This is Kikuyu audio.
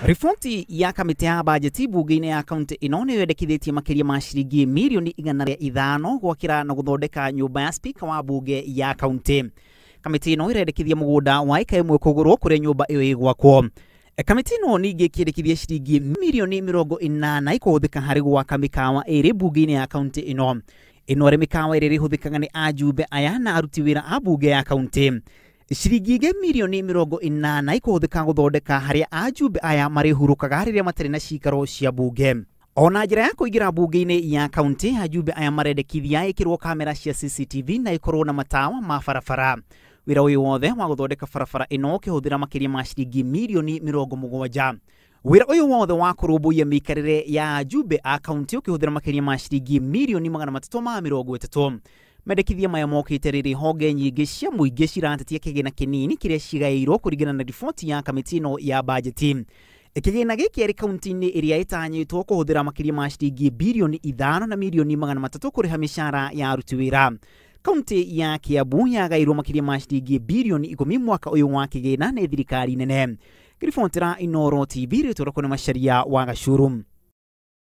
Riboti ya kamĩtĩ ya bajeti bunge-inĩ ya kaunti ĩno nĩ yendekithĩtie makĩria ma ciringi mirioni 105 gwakĩra na gũthondeka nyũmba ya spika wa bunge ya kaunti. Kamĩtĩ ĩno ĩrendekithia mũgũnda wa ĩka 1 kũgũrwo kũrĩa nyũmba ĩyo ĩgwakwo. Kamĩtĩ ĩno ningĩ ĩkĩendekithia ciringi mirioni 80 ikũhũthĩka harĩ gwaka mĩkawa 2 bunge-inĩ ya kaunti ĩno. Ĩno arĩ mĩkawa ĩrĩa ĩrĩhũthĩkaga nĩ ajumbe aya na aruti wĩra a bunge ya kaunti. Ciringi ingĩ mirioni 80 ikũhũthĩka gũthondeka harĩa ajumbe aya marĩhurũkaga rĩrĩa matarĩ na cikaro cia bunge. Ona njĩra ya kũingĩra bunge-inĩ ya kaunti, ajumbe aya marendekithia ĩkĩrwo kamera cia CCTV na ĩkorwo na matawa ma barabara. Wĩra ũyũ wothe wa gũthondeka barabara ĩno ũkĩhũthĩra makĩria ma ciringi mirioni 70. Wĩra ũyũ wothe wa kũrũmbũiya mĩikarĩre ya ajumbe a kaunti ũkĩhũthĩra makĩria ma ciringi mirioni 330. Mendekithia maya mokĩte rĩrĩ honge nyingĩ cia mũingĩ ciratetia kĩgĩna kĩnini kĩrĩa cigaĩirwo kũringana na riboti ya kamĩtĩ ĩno ya bajeti. Kĩgĩna gĩkĩ arĩ kaunti-inĩ ĩrĩa ĩtanyĩtwo kũhũthĩra makĩria ma ciringi birioni 5 na mirioni 300 kũrĩha mĩcara ya aruti wĩra. Kaunti ya Kiambu yagaĩirwo makĩria ma ciringi birioni 10 mwaka ũyũ wa kĩgĩna nĩ thirikari nene. Ngĩribotera Inooro TV, rĩtwa rĩakwa nĩ Macharia wa Gacuru.